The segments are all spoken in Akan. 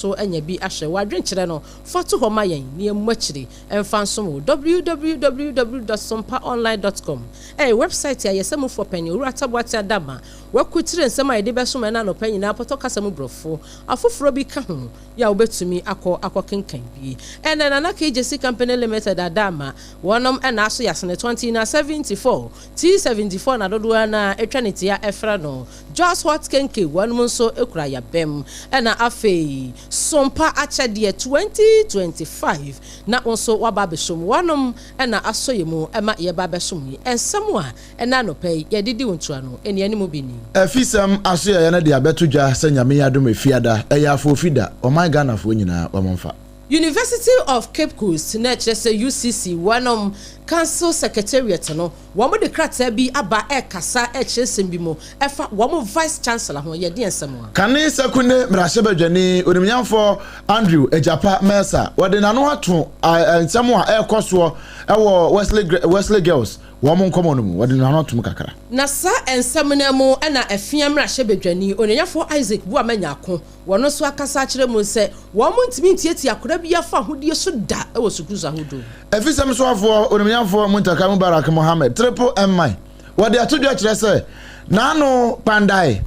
So anya bi ahwɛ? W'adwenkyerɛ no, fa to hɔ ma yɛn na yɛmmɔ akyire mfa nsom wo. Www dot sompaonline dot com ɛyɛ wɛbsaet a yɛn samufo panyin, Owura Taboate Adama, wakutire nsɛm a yɛde bɛsom ɛnnɛ anɔpa nyinaa pɔtɔ kasa mu Borɔfo afoforɔ bi ka ho yɛ a wobɛtumi akɔ akɔkenkan bi. Ɛnnɛ, Nana K. Gyasi Company Limited Adama, wɔnom na aso yɛ asene 20 na 74, T74 na dodoɔ no ara atwa ne tia frɛ no. Jos Hot Kenkey wɔnom nso kura yabam. Ɛna afei Sompa Akyɛdeɛ 2025 na wo nso waba abɛsom. Wɔnom na asɔ yɛ mu ma yɛba abɛsom yi. Nsɛm a ɛnɛ anɔpa yi yɛde di wo ntoano nea ne mu bi ni. Afisɛm asoɛeɛ no de abɛto dwa sɛ Nyame yɛ adom Efiada, ɛyɛ Afoofi da, ɔman Ghanafoɔ nyinaa wɔn mfa. University of Cape Coast na ɛkyerɛ sɛ UCC wɔnom Council Secretariat no Wɔde krataa bi aba rekasa rekyerɛ nsɛm bi mu ɛfa wɔn Vice Chancellor ho. Yɛ deɛn nsɛm a? Kane Sekunde mmarahyɛbadwani Onimnyamfoɔ Andrew Agyapa Mensah wɔde n'ano ato nsɛm a ɛrekɔ soɔ wɔ Wesley Wesley Girls wɔn nkɔmmɔ no mu, wɔde n'ano atom kakra. Na saa nsɛm no mu na Afia mmarahyɛbadwani Onuonyamfoɔ Isaac Boamah Nyarko Wɔn nso akasa akyerɛ mu sɛ wɔn ntumi ntiatia akwadaa bi afa ahodie so da wɔ sukuus ahodoɔ mu. Afisɛm soafoɔ Onimnyamfoɔ Muntaka Mubarak Mohammed, Triple M-man, wɔde ato dwa kyerɛ sɛ n'ano kpandae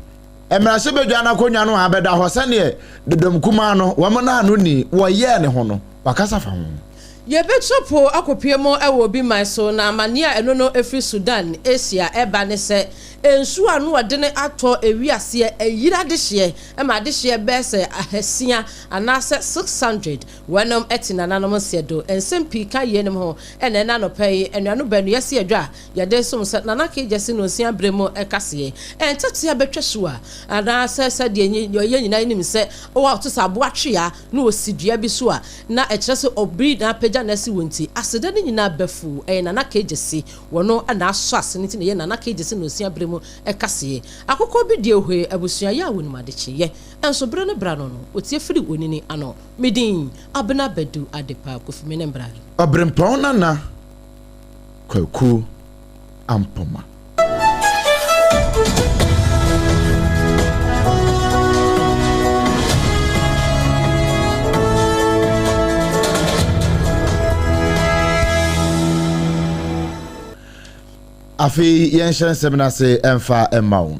mmarahyɛbadwa no akonnwa no a abɛda hɔ sɛdeɛ dodom kumaa no wɔn naano ni wɔyɛɛ ne ho no, wakasa fa ho. Yɛbɛtu po akɔpue mu wɔ obi man so, na amanneɛ a ɛno no firi Sudan, Asia, reba ne sɛ, nsuo a ano ɔdene atɔ ewiaseɛ ayiri adehyeɛ ma adehyeɛ bɛyɛ sɛ ahasia anaasɛ 600. Weinom te nananom nseɛ do. Nsɛm pii ka yeinom ho na ɛnnɛ anɔpa yi anuanom baanu yɛasi adwa a yɛde resom sɛ Nana Kay Gyasi Nonsia berɛ mu kaseɛ. Ntatea bɛtwa su a anaasɛ sɛdeɛ yɛn nyinaa nim sɛ wɔto sɛ aboa twea na ɔsi dua bi so a na ɛkyerɛ sɛ obi na apagya no asi hɔ nti, aseda no nyinaa ba fuu. Ɛyɛ Nana Kay Gyasi. Wɔno na asɔ ase no nti na ɛyɛ Nana Kay Gyasi Nonsia berɛ mu kaseɛ. Akokɔ bi deɛ ohoe abusua yɛ a wɔnim adekyeeɛ nso bere ne bra no no otie firi onini ano. Me din Abena Badu Adepa Kofi me ne mbra. Ɔbrempɔn Nana Kwaku Ampoma. Afei yɛnhyɛ nsɛm no ase mfa mma wo.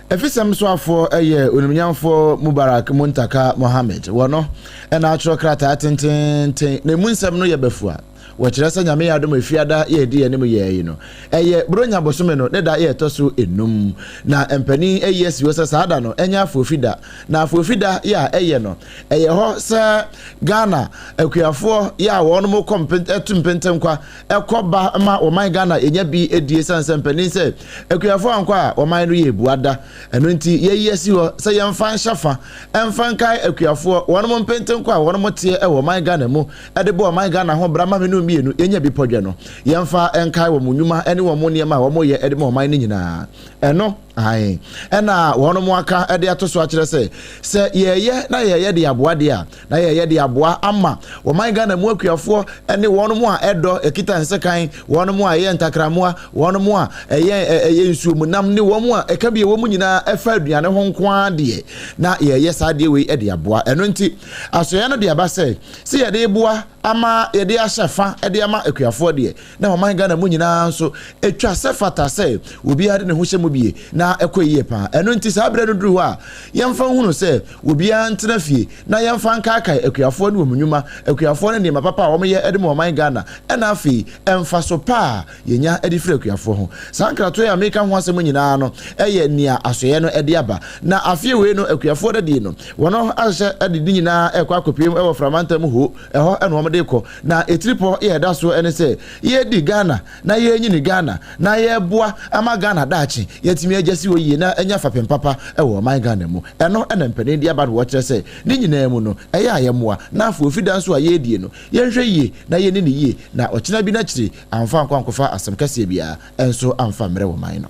Afisɛm soafoɔ yɛ Onimnyamfoɔ Mubarak Muntaka Mohammed. Wɔ no na atwerɛ krataa tenteenten na emu nsɛm no yɛ bafua. Wɔkyerɛ sɛ Nyame yɛ adom Efiada yɛ ɛdi anim yɛɛ yi no, ɛyɛ Buronya bosome no ne da yɛ ɛtɔ so enum. Na mpanin ayi asi hɔ sɛ saa da no ɛnyɛ Afoofi da. Na Afoofi da yɛ a ɛyɛ no, ɛyɛ hɔ sɛ Ghana akuafoɔ yɛ a wɔnom kɔ mpen, tu mpentenkwa ɛkɔ ba ma wɔman Ghana yɛnya bi die ɛsiane sɛ mpanin sɛ akuafoɔ ankɔ a wɔman no yɛ ebua da. Ɛno nti yɛayi asi hɔ sɛ yɛmfa nhyɛ fa mfa nkae akuafoɔ wɔnom mpentenkɔ a wɔnom teɛ wɔ ɔman Ghana mu de bɔ ɔman Ghana ho bra ma me no mmienu yɛnya bi pɔdwɛ no yɛmfa nkae wɔn nnwuma ne wɔn nneɛma a wɔyɛ de ma ɔman no nyinaa. Ɛno ae ɛna wɔnom aka de ato so akyerɛ sɛ sɛ yɛyɛ na yɛyɛ de aboa deɛ a Na yɛyɛ de aboa ama wɔman Ghana mu akuafoɔ ne wɔnom a ɛdɔ, ɛkita nsekan, wɔnom a ɛyɛ ntakrammoa, wɔnom a ɛyɛ ɛyɛ nsuo mu nam ne wɔn a ɛka bi a ɛwɔ mu nyinaa ɛfa aduane ho nko ara deɛ, na yɛyɛ saa adeɛ wei de aboa. Ɛno nti, asoɛeɛ no de aba sɛ, sɛ yɛde boa ama yɛde ahyɛ fa de ama akuafoɔ deɛ, na ɔman Ghana mu nyinaa nso, ɛtwa sɛ fata sɛ obiara de ne ho hyɛ mu bie na ɛkɔ yie paa. Ɛno nti saa berɛ no duru hɔ a, yɛmfa nhunu sɛ obiara ntena fie na yɛmfa nkaakae akuafoɔ ne wɔn nnwuma, akuafoɔ ne nneɛma papa a wɔyɛ de ma ɔman Ghana, ɛna afei mfaso pa a yɛnya de firi akuafoɔ ho. Saa nkratoɔ yi a mereka ho asɛm nyinaa no yɛ nea asoɛeɛ no de aba. Na afeɛ wei no akuafoɔ dadie no, wɔn ahyehyɛ de ne nyinaa rekɔ akɔpiem wɔ Framantam hoo, ɛhɔ na wɔde rekɔ. Na etiripɔ yɛ ɛda soɔ ne sɛ yɛredi Ghana na yɛrenyini Ghana na yɛreboa ama Ghana daakye yɛatumi agya si hɔ yie na anya fapem papa wɔ ɔman Ghana mu. Ɛno na mpanin de aba no wɔkyerɛ sɛ ne nyinaa mu no ɛyɛ a yɛmmoa na afei ofida nso a yɛredie no yɛnhwɛ yie na yɛnni no yie na ɔkyena bi no akyire amfa ankɔ ankɔfa asɛm kɛseɛ biara nso amfa mmrɛ ɔman no.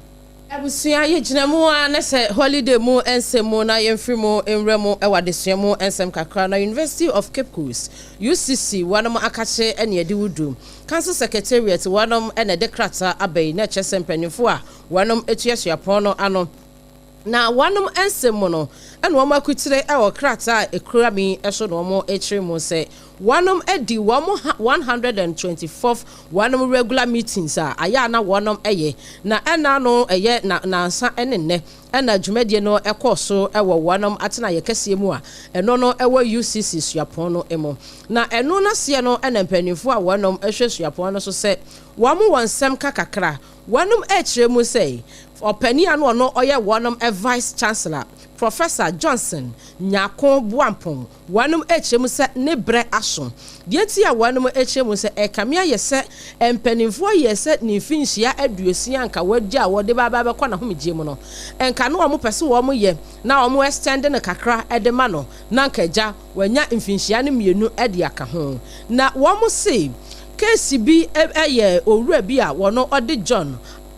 Abusua, yɛgyina mu ara ne sɛ holiday mu nsɛm mu na yɛmfiri mu nwura mu wɔ adesua mu nsɛm kakra na University of Cape Coast, UCC, wɔnom akakye ne ɛde wo du. Council Secretariat wɔnom na ɛde krataa aba yi na ɛkyerɛ sɛ mpanyinfoɔ a wɔnom tua suapɔn no ano. Na wɔnom nsɛm mu no, ɛna wɔn akutire wɔ krataa a ɛkura mi so na wɔn kyerɛ mu sɛ wɔnom adi wɔn 124th wɔnom regular meetings a ayɛ a na wɔnom yɛ na ɛna ano ɛyɛ na nansa ne nnɛ ɛna dwumadie no ɛkɔɔ so wɔ wɔnom atenaeɛ kɛseɛ mu a ɛno no ɛwɔ UCC suapɔn no mu. Na ɛno n'aseɛ no ɛna mpanimfoɔ a wɔnom hwɛ suapɔn no so sɛ wɔn wɔ nsɛm ka kakra. Wɔnom ɛkyerɛ mu sɛ ɔpanin a na ɔno ɔyɛ wɔnom Vice Chancellor, Professor Johnson Nyarko Boampong, wɔnom ɛkyerɛ mu sɛ ne berɛ aso. Deɛ nti a wɔnom ɛkyerɛ mu sɛ ɛkame ayɛ sɛ mpanimfoɔ yɛ sɛ ne mfinhyia 60 nka wɔagya a wɔde ba bɛkɔ n'ahomegyeɛ mu no, nka na wɔn pɛ sɛ wɔn yɛ na wɔn extend no kakra de ma no na nka agya wɔanya mfinhyia no 2 de aka ho. Na wɔn se case bi yɛ owura bi a wɔn ɔde John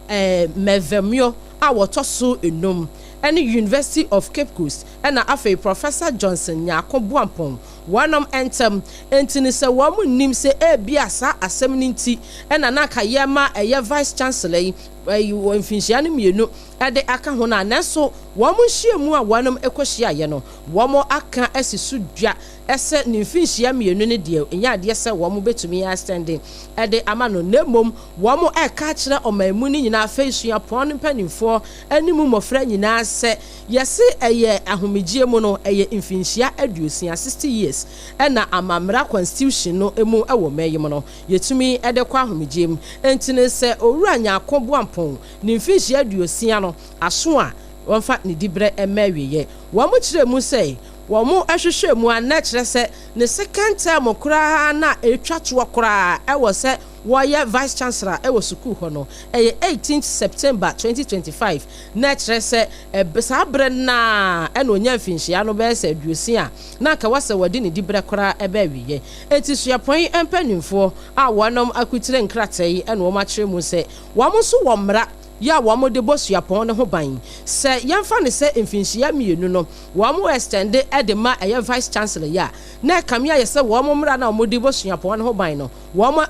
Mevemio a wɔtɔ so 5 ɛne University of Cape Coast ɛna afei Professor Johnson Nyarko Boampong wɔnom ntɛm. Nti ne sɛ wɔn nnim sɛ ebia saa asɛm no nti ɛna na aka yɛ ma ɛyɛ Vice Chancellor yi wɔ mfinhyia no 2 ɛde aka ho no a, nanso wɔn nhyiamu a wɔnom ɛkɔhyiaeɛ no wɔn aka asi so dua ɛsɛ ne mfinhyia 2 no deɛ ɛnyɛ adeɛ sɛ wɔn bɛtumi extend ɛde ama no, na mmom wɔn ɛka kyerɛ ɔman mu no nyinaa afei suapɔn no mpanimfoɔ ne mu mmɔfra nyinaa sɛ yɛse ɛyɛ ahomegyeɛ mu no ɛyɛ mfinhyia 60, 60 years ɛna amammerɛ constitution no mu ɛwɔ mman yi mu no yɛtumi ɛde kɔ ahomegyeɛ mu. Enti ne sɛ owura Nyarko Boampong ne mfinhyia 60 no aso a wɔmfa ne diberɛ mma awieɛ. Wɔn kyerɛ mu sɛ wɔn ahwehwɛ mu a na kyerɛ sɛ ne second term koraa na ɛtwa toɔ koraa ɛwɔ sɛ wɔyɛ Vice Chancellor ɛwɔ sukuu hɔ no ɛyɛ 18 September 2025, na kyerɛ sɛ saa berɛ naa ɛna onya mfinhyia no bɛyɛ sɛ 60 a na anka wɔsɛ wɔde ne diberɛ koraa ɛbɛ awieɛ. Enti suapɔn mpanimfoɔ a wɔnom akutire nkrataa yi ɛna wɔn akyerɛ mu sɛ wɔn nso wɔ mmara yɛ a wɔn de bɔ suapɔn no ho ban sɛ yɛmfa ne sɛ mfinhyia 2 no wɔn extend de ma ɛyɛ Vice Chancellor yi a, na ɛkame ayɛ sɛ wɔn mmara na wɔn de bɔ suapɔn no ho ban no wɔn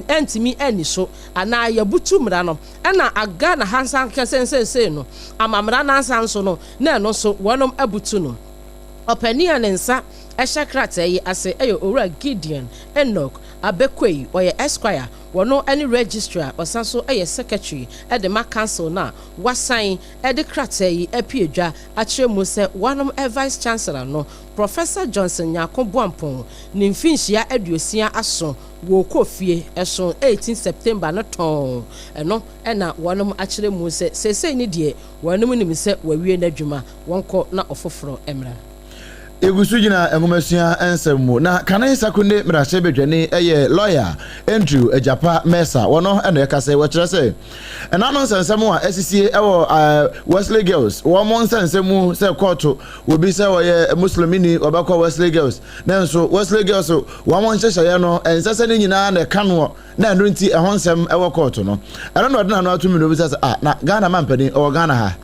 antumi ani so anaa yɛbutu mmara no ɛna Ghana ha nsa nkɛsɛnsɛnsɛn no ama mmara nansa nso no na ɛno nso wɔn abutu no. Ɔpanin a ne nsa ɛhyɛ krataa yi ase ɛyɛ Owura Gideon Enoch Abekoi, ɔyɛ Esquire, wɔno ne registrar, ɔsan so ɛyɛ secretary ɛde ma council no a wasan ɛde krataa yi apie dwa akyerɛ mu sɛ wɔnom Vice Chancellor no Professor Johnson Nyarko Boampong ne mfinhyia 60 aso wɔ kɔ fie ɛso 18 September no tɔn ɛno ɛna wɔnom akyerɛ mu sɛ seesei ne deɛ wɔnom nim sɛ wɔawie n'adwuma, wɔnkɔ na ɔfoforɔ mmra. Egu so gyina nwomasua nsɛm mu na kane Sakunde mmarahyɛ badwani ɛyɛ lawyer Andrew Agyapa Mesa, wɔno ɛna ɛka sɛ wɔkyerɛ sɛ ɛna no nsɛnsɛm a asisie ɛwɔ Wesley Girls wɔn mo nsɛnsɛm mu sɛ kɔɔto obi sɛ wɔyɛ Muslimini wɔbɛkɔ Wesley Girls, nanso Wesley Girls wɔn mo nhyehyɛeɛ no ɛnsɛ sɛ ne nyinaa na ɛka noɔ na ɛno nti ɛho nsɛm ɛwɔ kɔɔto no. Ɛno na ɔde n'ano ato mi na obisa sɛ ah, na Ghana mampanin ɔwɔ Ghana ha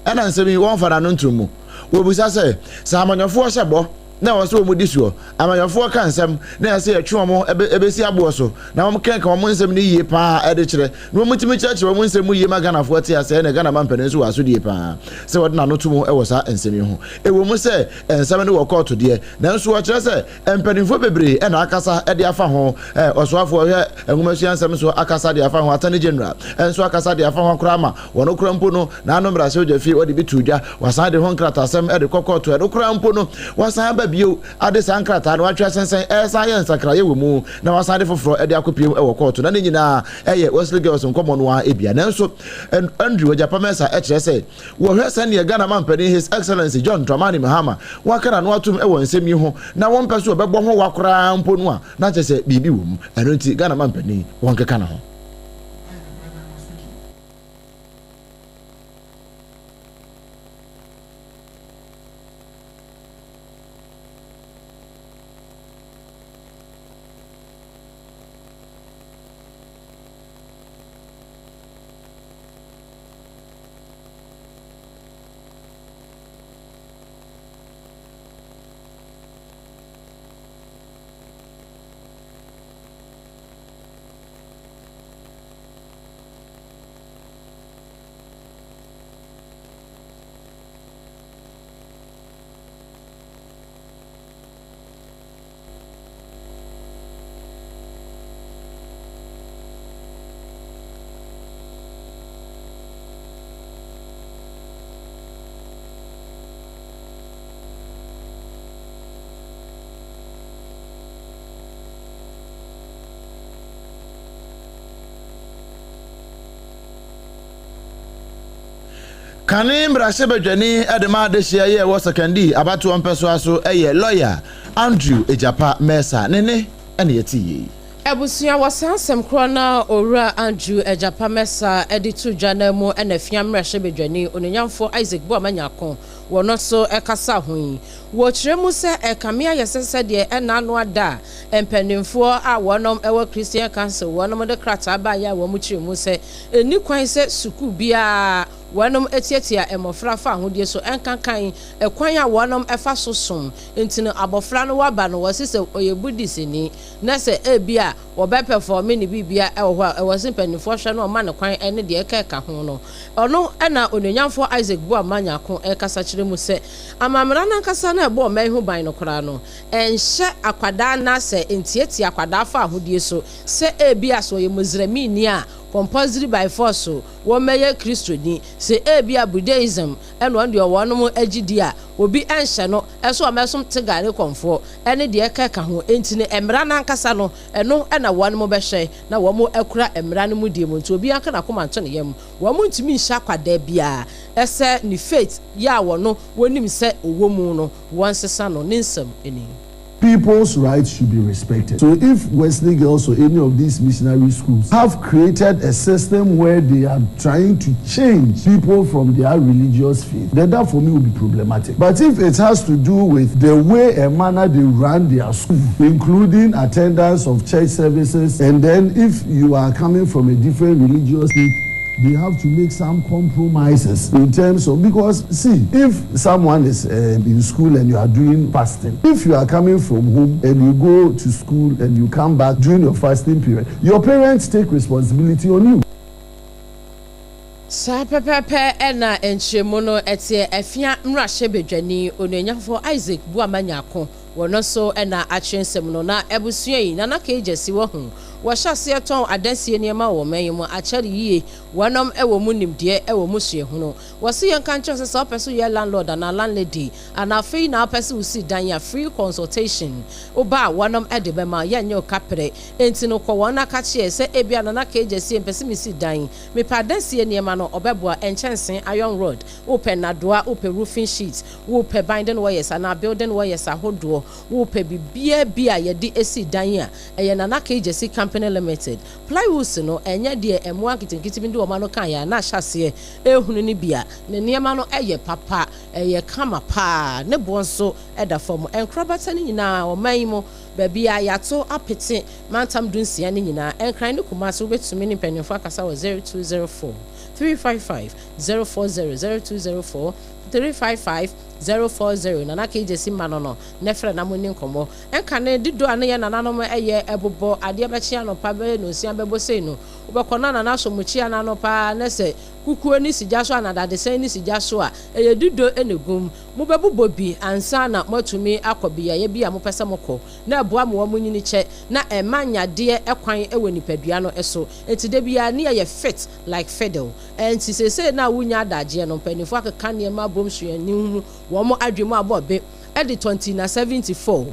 ɛna nsɛm yi wɔmfa n'ano nto mu. Wɔbisa sɛ sɛ amanyɔfoɔ hyɛ bɔ na ɛwɔ sɛ wɔn di soɔ, amanyɔfoɔ ka nsɛm na ɛsɛ yɛtwe wɔn ɛbɛsi aboɔ so na wɔn kɛnka wɔn nsɛm no yie paa ɛde kyerɛ na wɔn tumi kyerɛkyerɛ wɔn nsɛm mu yie ma Ghanafoɔ te asɛ, na Ghana mampanin nso wɔ asodie paa sɛ wɔde n'ano to mu ɛwɔ saa nsɛm yi ho. Ɛwɔ mu sɛ nsɛm no wɔ kɔɔto deɛ, nanso wɔkyerɛ sɛ mpanimfoɔ bebree ɛna akasa ɛde afa ho. Ɔsoafoɔ hwɛ nwomasua nsɛm so akasa de afa ho, Attorney General nso akasa de afa ho koraa ma wɔn koraa mpo no n'ano mmarahyɛ odwa fie wɔde bi to dwa, wasan de ho nkratasɛm ɛde kɔ kɔɔto, ɛno koraa mpo no wasan aba bio ade saa nkrataa no watwe asensɛn ɛsan yɛ nsakraeɛ wɔ mu na wasan de foforɔ ɛde akɔpiem ɛwɔ kɔɔto, na ne nyinaa ɛyɛ Wesley Girls nkɔmmɔ no ara ebia. Nanso Andrew Agyapa Mensah ɛkyerɛ sɛ wɔhwɛ sɛneɛ Ghana mampanin His Excellency John Dramani Mahama waka n'ano atom ɛwɔ nsɛm yi ho na wɔmpɛ so wɔbɛbɔ ho wa koraa mpo no a, na kyerɛ sɛ biribi wɔ mu, ɛno nti Ghana mampanin wɔnkeka ne ho. Kane mmarahyɛbadwani de ma adehyeɛ yɛ ɛwɔ Sekondi abatoɔ mpɛsoa so yɛ lɔya Andrew Egyapa Mercer ne ne na yɛte yei. Abusua, wɔ saa nsɛm korɔ no a Owura Andrew Egyapa Mercer de too dwa no mu na Afia mmarahyɛbadwani Onuonyamfoɔ Isaac Boamah Nyarko wɔ no nso kasa ho yi. Wɔkyerɛ mu sɛ ɛkame ayɛ sɛ sɛdeɛ ɛna ano ada a mpaninfoɔ a wɔnom wɔ Christian Council wɔnom de krataa baeɛ a wɔn kyerɛ mu sɛ ɛnni kwan sɛ sukuu biara wɔnom tiatia mmɔfra fa ahodie so ɛnkankan ɛkwan a wɔnom fa so som nti no abɔfra no waba no wɔse sɛ ɔyɛ Buddhistni na sɛ ebia wɔbɛpɛfɔme ne biribia wɔ hɔ a ɛwɔ se mpaninfoɔ hwɛ no ɔma no kwan ne deɛ ɛkeka ho no. Ɔno na Onuonyamfoɔ Isaac Boamah Nyarko rekasa kyerɛ mu sɛ amammara no ankasa no a ɛbɔ ɔman yi ho ban no koraa no ɛnhyɛ akwadaa anaasɛ ɛntiatia akwadaa fa ahodie so sɛ ebia sɛ ɔyɛ Mozramini a compulsory by force wɔmmɛyɛ Kristoni, sɛ ebia Budaism na ɔno deɛ wɔnom gye di a obi nhyɛ no sɛ ɔmmɛsom Tigare kɔmfoɔ ne deɛ ɛkeka ho, enti no mmara no ankasa no ɛno na wɔnom bɛhwɛ na wɔn akura mmara no mu die mu, nti obiara nka n'akoma nto ne yam, wɔn ntumi nhyɛ akwadaa biara sɛ ne faith yɛ a wɔno wɔnim sɛ ɔwɔ mu no wɔnsesa no, ne nsɛm ni. People's rights should be respected. So if Wesley Girls or any of these missionary schools have created a system where they are trying to change people from their religious faith, then that for me will be problematic. But if it has to do with the way and manner they run their school, including attendance of church services, and then if you are coming from a different religious faith, they have to make some compromises in terms of, because see, if someone is in school and you are doing fasting, if you are coming from home and you go to school and you come back during your fasting period, your parents take responsibility on you. Saa pɛpɛɛpɛ na nkyerɛmu no teɛ. Afia mmarahyɛbadwani Onuonyamfoɔ Isaac Boamah Nyarko, wɔno nso na akyerɛ nsɛm no. Na abusua yi, Nana Kay Gyasi wahu, wɔhyɛ aseɛ tɔn adansie nneɛma wɔ ɔman yi mu akyɛre yie. Wɔnom wɔ mu nimdeɛ wɔ mu suahunu. Wɔse yɛnka nkyerɛ wo sɛ, sɛ wopɛ sɛ woyɛ landlord anaa landlady anaa afei na wopɛ sɛ wosi dan a, free consultation woba a wɔnom de bɛma wo, yɛnyɛ wo kaprɛ. Enti no kɔ wɔn na ka kyeɛ sɛ ebia Nana Kay Gyasi mepɛ sɛ mesi dan, mepɛ adansie nneɛma no, ɔbɛboa. Nkyɛnse, iron rod, wopɛ nnadoa, wopɛ roofing sheet, wopɛ binding wires anaa building wires ahodoɔ, wopɛ biribiara bi a yɛde si dan a, ɛyɛ Nana Kay Gyasi Company Limited. Plywoods no, ɛnyɛ deɛ mmoa nketenkete bi de wɔn ano kaeɛ a na ahyɛ aseɛ rehunu no bi a, ne nneɛma no yɛ papa, ɛyɛ kama pa ara, ne boɔ nso da fam. Nkorabata no nyinaa, ɔman yi mu baabi a yɛato apete mantam dunsia no nyinaa, Nkran ne Kumasi, wobɛtumi ne mpanimfoɔ akasa wɔ 0204 355 040, 0204 355 040. Nana Kay Gyasi mma no no, na frɛ na monni nkɔmmɔ. Nkane dodoɔ a na yɛn nananom yɛ bobɔ adeɛ bɛkye anɔpa bɛyɛ nonsia bɛbɔ sei no, wobɛkɔ na nana asɔ mukyia no ano paa na sɛ kukuo no si gya so anaa dadesɛn no si gya so a, ɛyɛ dudo na ɛgu mu. Mobɛbobɔ bi ansa na moatumi akɔ beaeɛ bi a mopɛ sɛ mokɔ, na ɛboa ma wɔnyini kyɛ, na ɛmma nyadeɛ kwan wɔ nipadua no so. Enti da biara ne yɛyɛ fit like fiddle. Enti seesei no a wonnya adagyeɛ no, mpanimfoɔ akeka nneɛma abom suani hunu wɔn adwene mu abɔ be de tɔnti na 74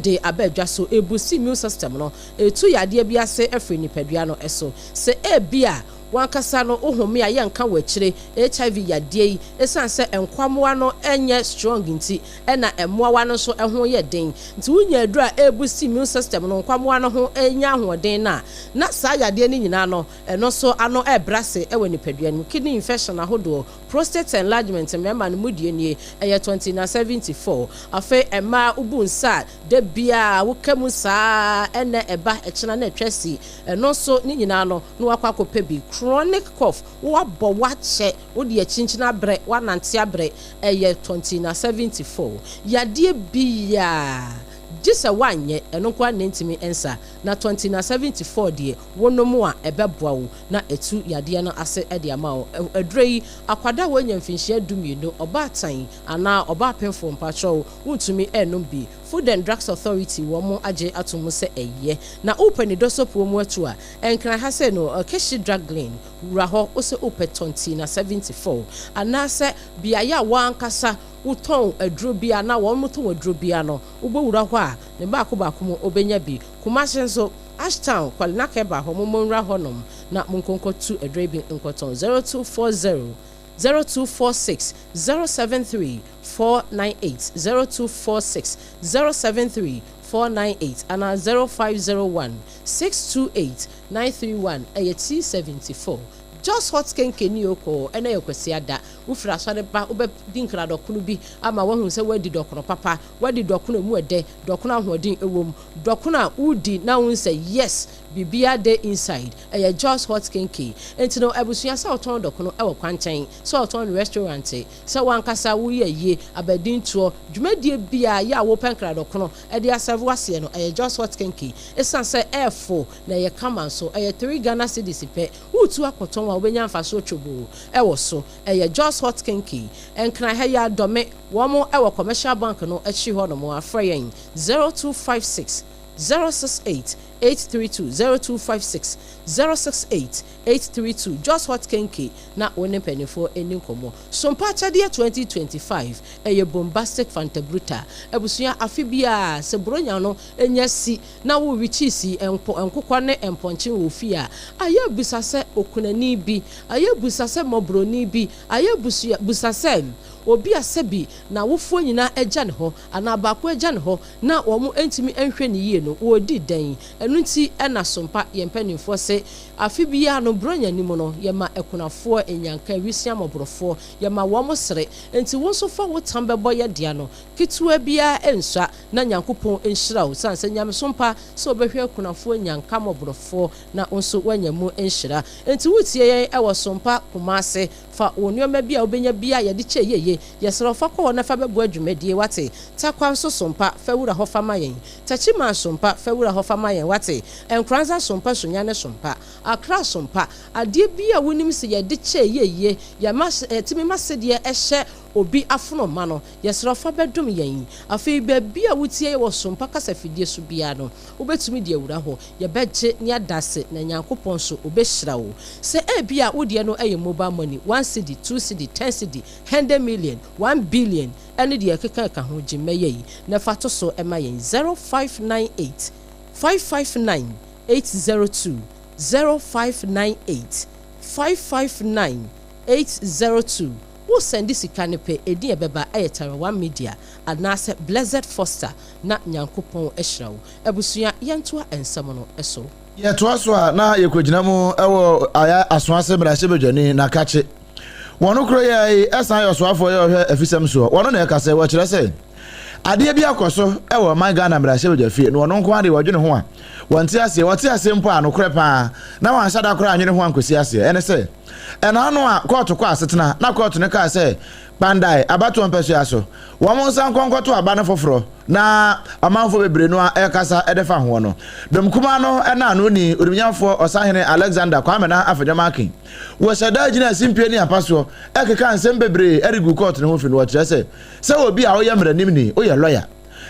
de aba dwa so. Ɛbusti immune system no, ɛtu yadeɛ bi ase firi nipadua no so. Sɛ ebia w'ankasa no wo home a yɛnka wɔ akyire, HIV yadeɛ yi, ɛsiane sɛ nkwammoa no nyɛ strong nti na mmoawa no nso ho yɛ den. Nti wonya aduro a ɛbusti immune system no, nkwammoa no ho nya ahoɔden no a, na saa yadeɛ no nyinaa no, ɛno nso ano rebrɛ ase wɔ nipadua no mu. Kidney infection ahodoɔ, prostate enlargement, mmarima no mu deɛ nie, ɛyɛ 20 na 74. Afei mmaa wobu nsa a, da biara woka mu saa ɛnnɛ ɛba, ɛkyena na atwa si. Ɛno nso ne nyinaa no, na wakɔ akɔpɛ bi. Chronic cough, woabɔ woakyɛ, wode akyinkyini abrɛ, woanante abrɛ, ɛyɛ 20 na 74. Yadeɛ biara, gye sɛ woanyɛ, ɛno nko ara na ɛntumi nsa. Na 20 na 74 deɛ, wonom a ɛbɛboa wo na ɛtu yadeɛ no ase de ama wo. Aduro yi, akwadaa a wanya mfinhyia 12, ɔbaatan anaa ɔbaapemfoɔ, mpakyɛw, wontumi nnom bi. Food and Drugs Authority wɔn agye ato mu sɛ ɛyɛ. Na wopɛ ne dɔsɔpuo mu atu a, Nkran ha sei no, Keshi Drug Lane, wura hɔ, wose wopɛ Tɔnti na 74, anaasɛ beaeɛ a w'ankasa wotɔn aduro bi anaa wɔn tɔn aduro biara no, wobɛwura hɔ a, ne baako baako mu wobɛnya bi. Kumasi nso, Ashtown, Kwalina Keba hɔ, mommɔ nwura hɔnom na monkɔnkɔtu aduro yi bi nkɔtɔn. 0240. 0246 073 498, 0246 073 498 anaa 0501 628 931, ɛyɛ T74. Just Hot Kenke ni o kɔɔ, ɛnɛ yɛ Kwasiada. Wofiri asɔre ba, wobɛdi nkradɔkono bi ama woahu sɛ woadi dɔkono papa, woadi dɔkono a emu ɛdɛ, dɔkono a ahoɔden wɔ mu, dɔkono a wodi na wohu sɛ yes, biribiara dey inside. Ɛyɛ Just Hot Kenke. Enti no abusua sɛ wotɔn dɔkono wɔ kwankyɛn, sɛ wotɔn no restaurant, sɛ w'ankasa woyɛ ayie, abadintoɔ, dwumadie biara yɛ a wopɛ nkradɔkono de asɛve w'aseɛ no, ɛyɛ Just Hot Kenke. Esiane sɛ ɛɛfo na ɛyɛ kama nso, ɛyɛ three Ghana cedis pɛ. Woretu akɔtɔn a, wobɛnya mfasoɔ twoboo wɔ so. Ɛyɛ Jos Hot Kinky, Nkran ha yi ara, Dɔme, wɔn wɔ Commercial Bank no akyiri hɔ nom a, frɛ yɛn 0256 068 832, 0256 068 832, Jos Hot Kinky, na wo ne mpanimfoɔ nni nkɔmmɔ. Sompa Akyɛdeɛ 2025, ɛyɛ bombastic Fanta Bruta. Abusua, afe biara, sɛ Buronya no nya si na worewe kyiisi, nkokɔ ne mpɔnkye wɔ wo fie a, ayɛ bisa sɛ okunani bi, ayɛ bisa sɛ mmɔborɔni bi, ayɛ bisa sɛ obi a sɛbi n'awofoɔ nyinaa agya ne hɔ anaa baako agya ne hɔ na wɔn ntumi nhwɛ no yie no, wɔredi dɛn? Ɛno nti na Sompa yɛn mpanimfoɔ se afe biara no Buronya no mu no, yɛma akunafoɔ, nnyanka, awisia, mmɔborɔfoɔ, yɛma wɔn sere. Enti wo nso fa wo tam bɛbɔ yɛ dea no, ketewa biara nsua. Na Nyankopɔn nhyira wo sane sɛ nyamesom pa sɛ wobɛhwɛ akunafoɔ nyanka mmɔborɔfoɔ na wo nso woanya mu nhyira. Enti woretie yɛn wɔ Sompa Kumase fa wo nnoɔma bi a wobɛnya biara yɛde kyɛ yiye yɛsrɛ wo fa kɔ hɔ na fa bɛboa dwumadie wate. Tarkwa nso Sompa fa wura hɔ fa ma yɛn. Takyiman Sompa fa wura hɔ fa ma yɛn wate. Nkoranza Sompa Sunyani Sompa Accra Sompa adeɛ biara a wonim sɛ yɛde kyɛ yiye yɛma yɛtumi ma sedeɛ ɛhyɛ obi afono ma no Yɛsrɛ wo fa bɛdom yɛn. Afei baabi a wotie yɛn wɔ Sompa kasafidie so biara no, wobɛtumi de awura hɔ. Yɛbɛgye ne adase na Nyankopɔn nso ɔbɛhyira wo. Sɛ ebia wo deɛ no yɛ mobile money, one cedi, two cedi, ten cedi, hundred million, one billion ɛne deɛ ɛkeka ɛka ho, gye mmɛyɛ yi na fa to so ma yɛn, 0598 559 802, 0598 559 802. Wo sɛnde sika no pɛ edin a ɛbɛba ɛyɛ Tarawa Media anaasɛ Blessed Foster na Nyankopɔn ahyira wo. Abusua yɛntoa nsɛm no so. Yɛtoa so a na yɛkɔgyina mu wɔ Aya Asoase mmarahyɛbadwani Nakakye. Wɔn koro yɛ yi san yɛ ɔsoafoɔ yɛ ɔhwɛ afisɛm soɔ. Wɔn na ɛka sɛ wɔkyerɛ sɛ adeɛ bi akɔ so wɔ ɔman Ghana mmarahyɛbadwa fie na wɔn nko ara deɛ wɔdwene ho a wɔnte aseɛ. Wɔte aseɛ mpo a nokorɛ paa na wɔanhyɛ da koraa annwene ho ankɔsi aseɛ. Ɛne sɛ Ɛna ano a kɔɔto kɔɔ asetena na kɔɔto no kaa sɛ Kpandae abatoɔ mpɛsoa so wɔn nsa nkɔ nkɔto aba no foforɔ na ɔmanfoɔ bebree no ara ɛrekasa de fa hoɔ no. Dɔm kumaa no na ano ni Onimnyamfoɔ Ɔsahene Alexander Kwame Nah Afenyo Markin wɔ hyɛdaa gyinaa simpie ne apasoɔ ɛkekaa nsɛm bebree de guu kɔɔto no ho fi no wɔkyerɛ sɛ sɛ obi a woyɛ mmaranimni woyɛ lɔya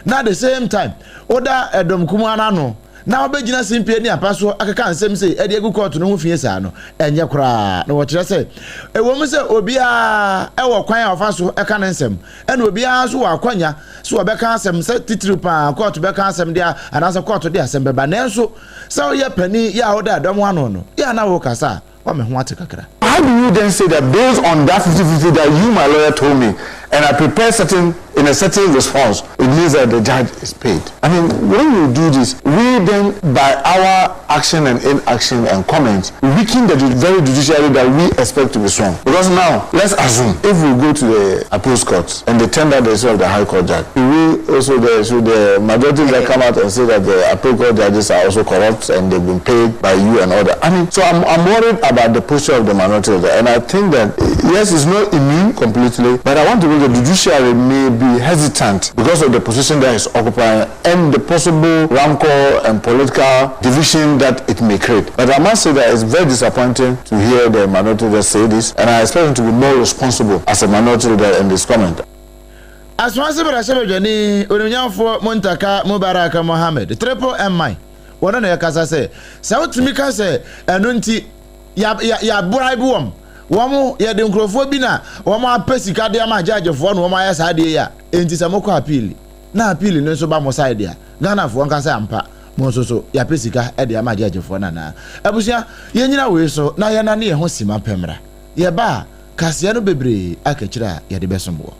na at the same time woda ɛdɔm kumaa no ano na wobɛgyina simpie ne apa so akeka nsɛm sei de agu kɔɔto no ho fie saa no, ɛnyɛ koraa. Na wɔkyerɛ sɛ, ɛwom sɛ obiara wɔ kwan a ɔfa so ka ne nsɛm, ɛna obiara nso wɔ akwanya sɛ ɔbɛka asɛm, sɛ titiriw paa kɔɔto bɛka asɛm de anaasɛ kɔɔto de asɛm bɛba, nanso sɛ woyɛ panin yɛ a woda ɛdɔm ano no, yɛ a na wokasa a, Wa me ho ate kakra. How do you then say that based on that 50-50 that you my lawyer told me and I prepared certain in a certain response it means that the judge is paid? I mean when you do this we then by our action and inaction and comments weaken the very judiciary that we expect to be strong because now let's assume if we go to the appeals court and they tender the issue of the high court judge we also the should the majority that come out and say that the appeal court judges are also corrupt and they've been paid by you and all that I mean so I'm I'm worried about the posture of the minority leader and I think that yes it's not immune completely but I want to believe the judiciary may be hesitant because of the position that it's occupying and the possible rancor and political division that it may create. But I must say that it's very disappointing to hear the minority leader say this and I expect him to be more responsible as a minority leader in this comment. Asoase Mmarahyɛbadwani Onimnyamfoɔ Muntaka Mubarak Mohammed, Triple MI, wɔno na ɛkasa sɛ, sɛ wotumi ka sɛ ɛno nti ya ya ya bribe wɔn, wɔn yɛde nkurɔfoɔ bi na wɔn apɛ sika de ama gyɛɛgyefoɔ na wɔn ayɛ saa adeɛ yi a, enti sɛ mokɔ appeal na appeal no nso ba mo side a, Ghanafoɔ nka sɛ ampa mo nso so yɛapɛ sika de ama gyɛɛgyefoɔ no anaa? Abusua, yɛnyina wei so na yɛnane yɛn ho sima pɛ mmra. Yɛba a. Kaseɛ no bebree aka akyire a yɛde bɛsom woɔ.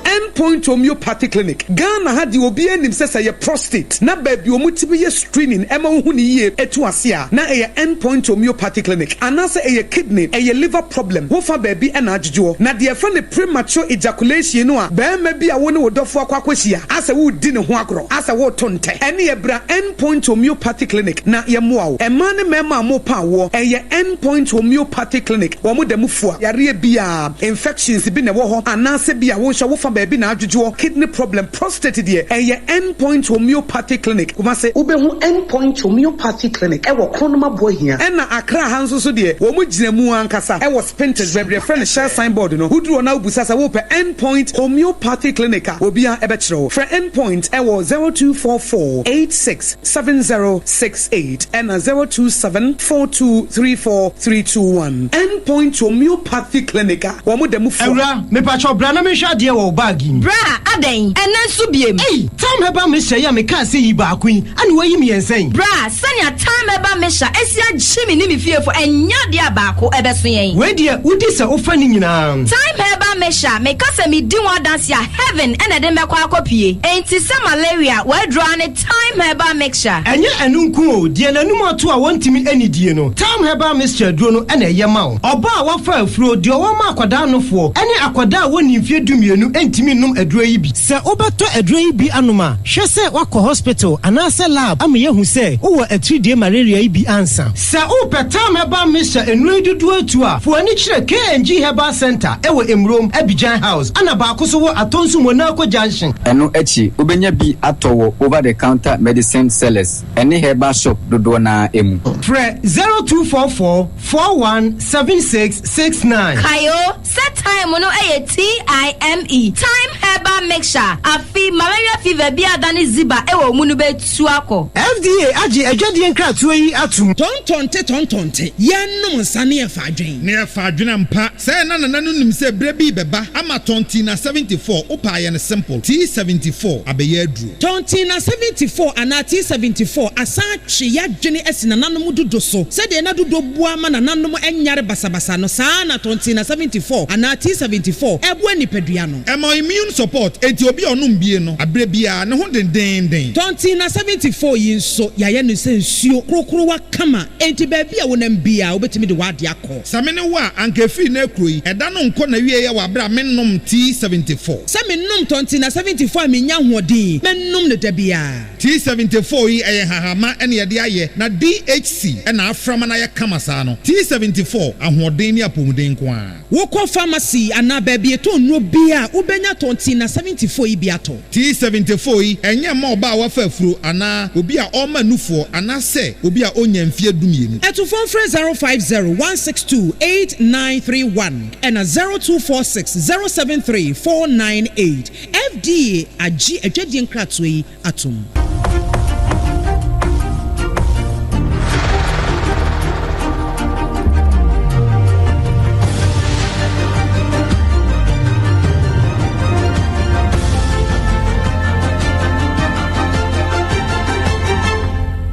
End Point Homeopathy Clinic, Ghana ha deɛ obiara nim sɛ sɛ ɛyɛ prostate na baabi a wɔtumi yɛ screening ma wohu no yie tu ase a na ɛyɛ End Point Homeopathy Clinic anaasɛ ɛyɛ kidney, ɛyɛ liver problem, wofa baabi na adwodwoɔ. Na deɛ yɛfrɛ no premature ejaculation no a barima bi a wo ne wo dɔfoɔ akɔ akɔhyia asɛ woredi ne ho agorɔ asɛ woreto ntɛ ɛneɛ bra End Point Homeopathy Clinic na yɛmmoa wo. Mmaa ne mmarima a morepa awoɔ ɛyɛ End Point Homeopathy Clinic wɔn da mu fua yareɛ biara. Infections bi na ɛwɔ hɔ anaasɛ bi a wo nso wo fa baabi na adwodwoɔ, kidney problem, prostate deɛ ɛyɛ End Point Homeopathy Clinic, Kumasi. Wobɛhu End Point Homeopathy Clinic wɔ Kronom Aboahia. Ɛna Accra ha nso so deɛ wɔn gyina mu ankasa wɔ Spintex baabi yɛfrɛ no Shell sign board no, woduru hɔ na wobisa sɛ wopɛ End Point Homeopathy Clinic a obiara bɛkyerɛ wo. Frɛ End Point wɔ 0244 86 7068 ɛna 027 4234 321. End Point Homeopathy Clinic a wɔn da mu fua. Awura, mepakyɛw bra na menhwɛ adeɛ wɔ wo bag yi mu. Bra, adɛn? Ɛnnɛ nso biem? Ei! Tam Herbal Mixture yi a mekaa sɛ yi baako yi, ɛna woayi mmiɛnsa yi? Bra, sɛnea Tam Herbal Mixture asi agye me ne me fiefo, ɛnyɛ adeɛ a baako ɛbɛso yɛn. Wei deɛ, wodi sɛ wofa ne nyinaa. Thyme Herbal Mixture, meka sɛ medi ho adanse a, heaven na ɛde me bɛkɔ akɔpue. Enti sɛ malaria, w'aduro ara ne Thyme Herbal Mixture. Ɛnyɛ ɛno nko o, deɛ n'anum ato a wɔntumi nnidie no, Thyme Herbal Mixture aduro no na ɛyɛ ma wo. Ɔbaa a wafa afuro, deɛ ɔwɔ ma akwadaa nofoɔ, ne akwadaa a wɔnnii mfeɛ dumienu ntumi nnom aduro yi bi. Sɛ wobɛtɔ aduro yi bi anom a, hwɛ sɛ woakɔ hospital anaasɛ lab ama yɛahu sɛ wowɔ atiridie malaria yi bi ansa. Sɛ wopɛ Thyme Herbal Mixture nnuro yi dodoɔ atu a, fa w'ani kyerɛ KNG Herbal Centre wɔ Emurom, Abidjan House, ɛna baako nso wɔ Atonsu Monaco Junction. Ɛno akyi, wobɛnya bi atɔ wɔ over-the-counter medicine sellers ne herbal shop dodoɔ no ara mu. Frɛ 0244 41 76 69. Kae o, sɛ thyme no yɛ TIME, Thyme Herbal Mixture, afe malaria fever bi a adane ziba wɔ wo mu no bɛtu akɔ. FDA agye adwadie nkratoɔ yi atom. Tɔntɔnte tɔntɔnte, yɛnnom nsa ne yɛfa adwen. Ne yɛfa adwen ampa. Sɛɛ na nana no nim sɛ berɛ bi rebɛba ama Tɔntina 74, wopɛ a yɛ no simple, T74 abɛyɛ aduro. Tɔntina 74 anaa T74 asan atwe y'adwene asi nananom dodo so. Sɛdeɛ na dodo boa ma nananom nyare basabasa no, saa ara na Tɔntina 74 anaa T74 boa nipadua no. Ɛma immune support, enti obi a ɔnom bie no, aberɛ biara ne ho dendeenden. Tɔntina 74 yi nso, yɛayɛ no sɛ nsuo korokorowa kama, enti baabi a wonam biara wobɛtumi de w'adeɛ akɔ. Sɛ me ne wo a, anka ɛfiri nnɛ rekuro yi, ɛda no nkɔ n'awieɛ wɔ aberɛ a mennom tea 74. Sɛ menom tɔntina 74 a mennya ahoɔden, mɛnom no da biara. Tea 74 yi, ɛyɛ nhahamma na yɛde ayɛ, na DHC na afra ma no ayɛ kama saa no. Tea 74, ahoɔden ne apɔmuden nko ara. Wokɔ pharmacy anaa baabi yɛtɔn nnuro biara a, wobɛnya tɔntina 74 yi bi atɔ. T74 yi, ɛnyɛ mma ɔbaa a wafa afuro anaa obi a ɔrema nufoɔ anaasɛ obi a ɔnnya mfeɛ dumienu. Atufoɔ mfrɛ 050 162 8931 ɛna 0246 073 498. FDA agye adwadie nkratoɔ yi atom.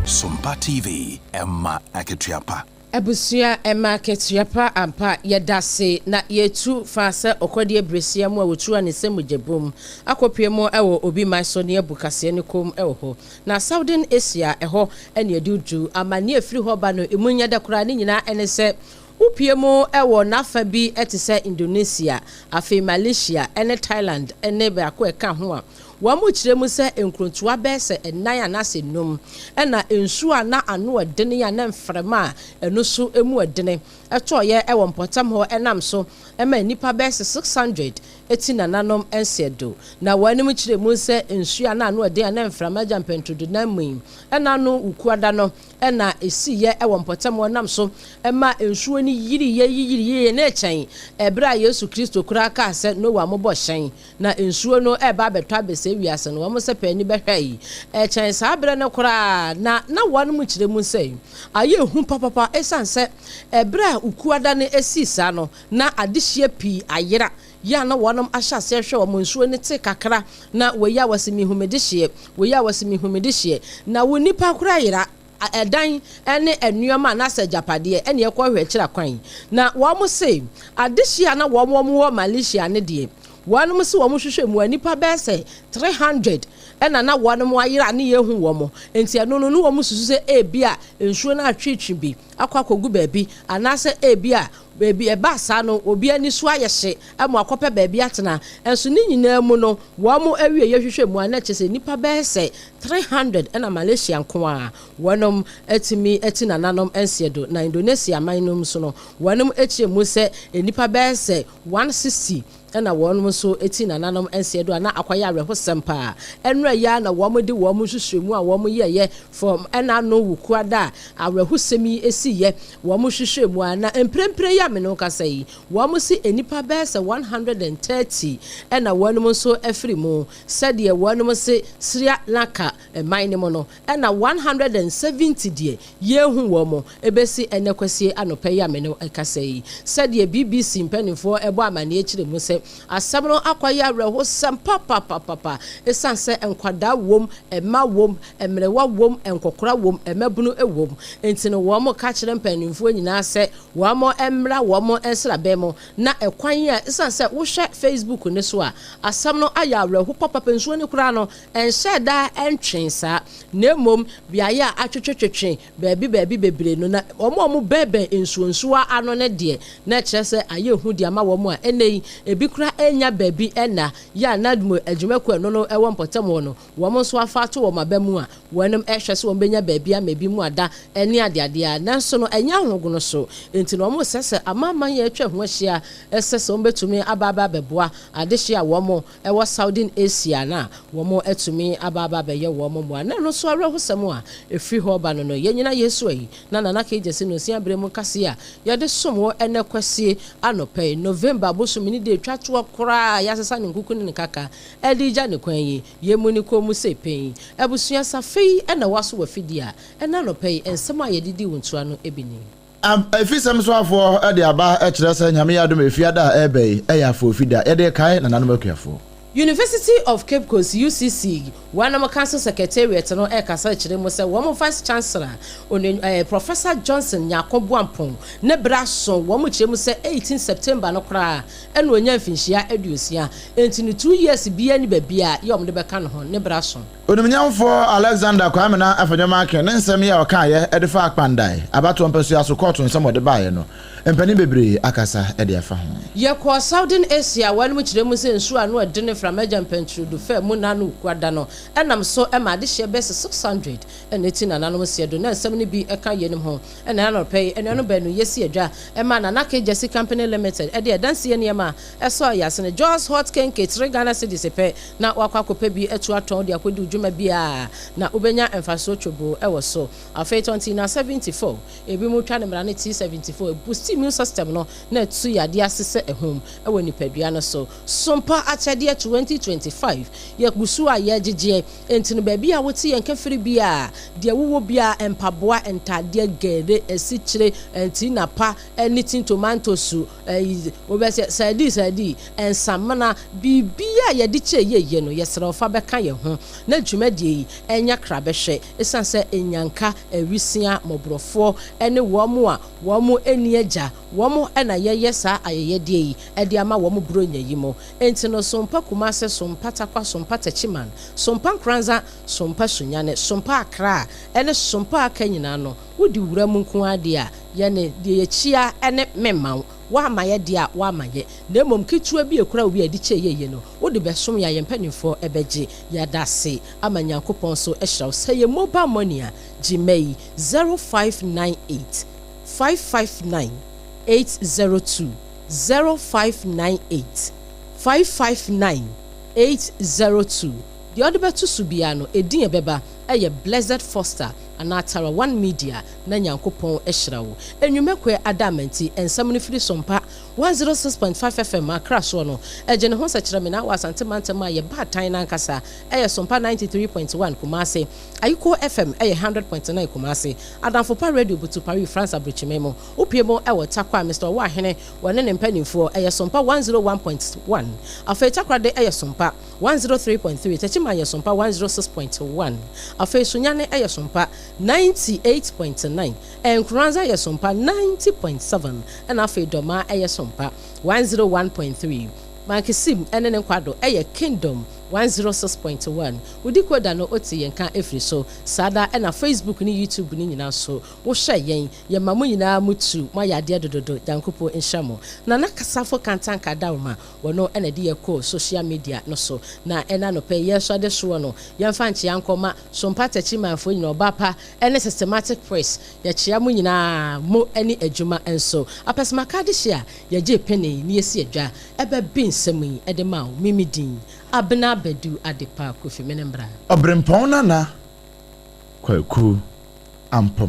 Sompa TV, ɛma akatua pa. Abusua ɛma akatua pa ampa yɛdase na yɛtu fa sɛ ɔkɔdeɛ bresia mu a wɔtu a ne sɛ mogya bom akɔpue mu wɔ obi man so ne abu kaseɛ no kom wɔ hɔ na Southern Asia ɛhɔ ne ɛde du amanneɛ ɛfiri hɔ ba no ɛmu nyɛ dɛ koraa ne nyinaa ɛne sɛ wopue mu wɔ n'afa bi te sɛ Indonesia afei Malaysia ne Thailand ne baako ɛka ho a Wɔkyerɛ mu sɛ nkurontoa bɛyɛ sɛ nnan anaasɛ nnum na nsuo a na ano yɛ dene a na mframa a ɛno nso mu yɛ dene tɔeɛ wɔ mpɔtam hɔ nam so ma nnipa bɛyɛ sɛ 600 ti nananom nseɛdo. Na wɔn kyerɛ mu sɛ nsuo a na ano yɛ den a na mframa gya mpɛntodenam mu yi na ano Wukuada no na ɛsiiɛ wɔ mpɔtam hɔ nam so ma nsuo no yiriiɛ yiyiriiɛ na ɛkyɛn ɛberɛ a Yesu Kristo koraa kaa sɛ Noa mobɔ hyɛn Na nsuo no reba abɛtɔ abɛsɛe wiase no, wɔn sɛ pɛ ani bɛhwɛe. Ɛkyɛn saa berɛ no koraa, na na wɔn kyerɛ mu sɛ ayɛ hu papapa esiane sɛ ɛberɛ a Ukuada no sii saa no, na adehyeɛ pii ayera. Yɛ a na wɔnom ahyɛ aseɛ hwɛ wɔn nsuo no te kakra na wei a wɔse mehu me dehyeɛ, wei a wɔse mehu me dehyeɛ. Na wo nipa koraa yera ɛdan ne nnoɔma anaasɛ agyapadeɛ ɛne ɛkɔ hwɛ akyiri akwan. Na wɔn se adehyeɛ a na wɔn wɔn wɔ Malaysia no deɛ wɔnom se wɔn hwehwɛ mu a nnipa bɛyɛ sɛ 300 ɛna na wɔnom ayera ne yɛhu wɔn. Nti ɛno no ne wɔn susu sɛ ebia nsuo no atwetwe bi akɔ akɔgu baabi anaasɛ ebia Baabi a ɛbaa saa no, obi ani so ayɛ hye ma wakɔpɛ baabi atena. Nanso ne nyinaa mu no, wɔn awieeɛ hwehwɛ mu a, na kyerɛ sɛ nnipa bɛyɛ sɛ 300 na Malaysia nko ara wɔnom atumi ati nananom nseɛ do. Na Indonesia man no nso no, wɔnom kyerɛ mu sɛ nnipa bɛyɛ sɛ 160 na wɔnom nso ti nananom nseɛ do a na akɔyɛ awerɛhosɛm paa. Ɛnora yi ara na wɔn de wɔn nhwehwɛmu a wɔn yɛeɛ from ɛna ano Wukuada a awerɛhosɛm yi siiɛ, wɔn hwehwɛɛ mu a na mprempren yi a me ne wo kasa yi, wɔn se nnipa bɛyɛ sɛ 130 na wɔnom nso afiri mu sɛdeɛ wɔnom se Sri Lanka man no mu no. Ɛna 170 deɛ yɛnhu wɔn bɛsi ɛnnɛ Kwasie anɔpa yi a me ne wo rekasa yi. Sɛdeɛ BBC mpaninfoɔ bɔ amaneɛ kyerɛ mu sɛ, asɛm no akɔyɛ awerɛhosɛm papapapapa ɛsiane sɛ nkwadaa wom, mma wom, mmerewa wom, nkɔkora wom, mmabunu wom nti no wɔn ka kyerɛ mpaninfoɔ nyinaa sɛ wɔn mmra wɔn nsraban mu na ɛkwan a ɛsiane sɛ wohwɛ Facebook no so a asɛm no ayɛ awerɛho papapa nsuo no koraa no Ɛnhyɛɛ da ntwee saa, na mmom beaeɛ a atwetwetwetwe baabi baabi bebree no, na wɔn a wɔbɛnbɛn nsuonsuwa ano no deɛ, na ɛkyerɛ sɛ ayɛ hu de ama wɔn a ɛnnɛ yi, ebi koraa nnya baabi nna. Yɛ a NADMO adwumakuo a ɛno no wɔ mpɔtam hɔ no, wɔn nso afa ato wɔn aba mu a wɔnom rehwɛ sɛ wɔbɛnya baabi ama ebi mu ada ne adeadeɛ a, nanso no ɛnyɛ ahogono so nti na wɔresrɛ sɛ amanaman a atwa ho ahyia sɛ sɛ wɔbɛtumi aba aba abɛboa adehye a wɔn wɔ Southern Asia no a wɔatumi aba aba abɛyɛ wɔn mmoa. Na ɛno nso awerɛhosɛm a ɛfiri hɔ reba no no, yɛnyina Yesu ayi na Nana Kegyesi no nsia berɛ mu kaseɛ a yɛde som wo ɛnnɛ Kwasie anɔpa yi, November bosome ne da ɛtwa toɔ koraa a yɛasesa ne nkuku ne ne kaka de regya ne kwan yi, yɛmmu ne kɔn mu sei pɛn yi. Abusua safe yi na woaso w'afidie a, ɛnnɛ anɔpa yi nsɛm a yɛde di wo ntoa no bi ni. Afisɛm soafoɔ de aba kyerɛ sɛ Nyame yɛ adom a Efiada a ɛreba yi yɛ Afoofi da. Yɛde rekae nananom akuafoɔ. University of Cape Coast, UCC, wɔnom Council Secretariat no rekasa kyerɛ mu sɛ wɔn Vice Chancellor, Onua Professor Johnson Nyarko Boampong ne berɛ aso. Wɔn kyerɛ mu sɛ 18 September no koraa na ɔnya mfinhyia aduosia, enti no two years biara nni baabi a yɛ wɔn de bɛka ne ho, ne berɛ aso. Onimnyamfoɔ Alexander Kwamina Afenyo-Markin ne nsɛm yi a ɔkaeɛ de faa Kpandai abatoɔ mpasua so kɔɔto nsɛm a ɔde baeɛ no, mpanin bebree akasa de afa ho. Yɛkɔɔ Southern Asia, wɔnom kyerɛ mu sɛ nsuo a ano ɛdene mframa agya mpɛnturudu faa mu nna ano Wukuada no nam so ma adehyeɛ bɛyɛ sɛ 600 na ɛti nananom seɛ do. Na nsɛm no bi ka yeinom ho. Ɛna anɔpa yi, anuanom baanu yi asi adwa ma Nana K. Gyasi Company Limited de adansie nneɛma a ɛsɔ yɛn asene, Jos Hot Kenke, three Ghana cedis pɛ na woakɔ akɔpɛ bi atu atɔn de akɔdi wo dwuma biara na wobɛnya mfasoɔ twoboo wɔ so. Afei tɔn Tina 74, ebinom twa no mmara ne T74, ɛbusti immune system no na ɛtu yadeɛ ase sɛ ahum wɔ nipadua no so. Sompa akyɛdeɛ 2025, yɛgu so a yɛregyegyeɛ, enti no baabi a wote yɛn nka firi biara, deɛ wowɔ biara, mpaboa, ntadeɛ, gɛɛre, asikyire, ntina pa ne tin tomantosu, Ɛyi, wobɛsɛ, sardine, sardine, nsamena, biribiara a yɛde kyɛ yieyie no, yɛsrɛ wo fa bɛka yɛn ho na dwumadie yi nyɛ krabɛhwɛ. Ɛsiane sɛ nnyanka, awisiaa, mmɔborɔfoɔ ne wɔn a wɔn nni agya, wɔn na yɛyɛ saa ayɛyɛdeɛ yi de ama wɔn Buronya yi mu nti no, Sompa Kumase, Sompa Tarkwa, Sompa Techiman, Sompa Nkoranza, Sompa Sunyani, Sompa Accra ne Sompa a aka nyinaa no, Wodi wura mu nko ara deɛ a, yɛne deɛ yɛkyia ne memma wo. Woamma yɛ deɛ a, woamma yɛ. Na mmom ketewa bi a ɛkura wo bi a yɛde kyɛɛ yɛyie no, wode bɛsom yɛn a yɛn mpanimfoɔ bɛgye. Yɛda ase ama Nyankopɔn nso ahyira wo. Sɛ ɛyɛ mobile money a, gye mma yi, 0598 559 802, 0598 559 802. Deɛ wode bɛto so biara no, edin a ɛbɛba yɛ Blessed Foster. Anaa Tara One Media na Nyankopɔn ahyira wo. Anwumɛ kɔɛ ada amanti nsɛm no firi Sompa 106.5 FM Accra soɔ no, ɛgye ne ho sɛkyerɛmena wɔ Asante mantam a yɛ baatan no ankasa ɛyɛ Sompa 93.1 Kumasi, Ayikoo FM ɛyɛ 100.9 Kumasi, Adamfo Pa Radio Butu Paris France Aburokyima mu, wopue mu ɛwɔ Tarkwa Mister Ɔwɔahene wɔne ne mpanimfoɔ ɛyɛ Sompa 101.1, afei Takoradi ɛyɛ Sompa 103.3, Techiman yɛ Sompa 106.1, afei Sunyani ɛyɛ Sompa 98.9, Nkoranza yɛ Sompa 90.7 ɛna afei Dɔmaa ɛyɛ Sompa 101.3, Mankesim ɛne ne nkwado ɛyɛ Kingdom 106.1. Wo decoder no wote yɛn ka ɛfiri so saa da ɛna Facebook ne YouTube no nyinaa so wohwɛ yɛn. Yɛma mo nyinaa mo tu moayɛ adeɛ dododo. Nyankopɔn nhyira mo. Nana Kasafo Kantanka Dawoma wɔno ɛna ɛde yɛ kɔɔ social media no so na ɛna anɔpa yi yɛsɔ ade soɔ no yɛmfa nkyea nkɔma Sompa Takyimanfoɔ nyinaa ɔbaa pa ɛne Systematic Press yɛkyea mo nyinaa mo ɛne adwuma nso Apɛsɛmaka adehye a yɛgyee pene ne yɛsi adwa ɛbɛbe nsɛm yi ɛde ma wo me me din Abena Badu Adepa Kofi me ne mbra. Ɔbrempɔn Nana Kwaku Ampom.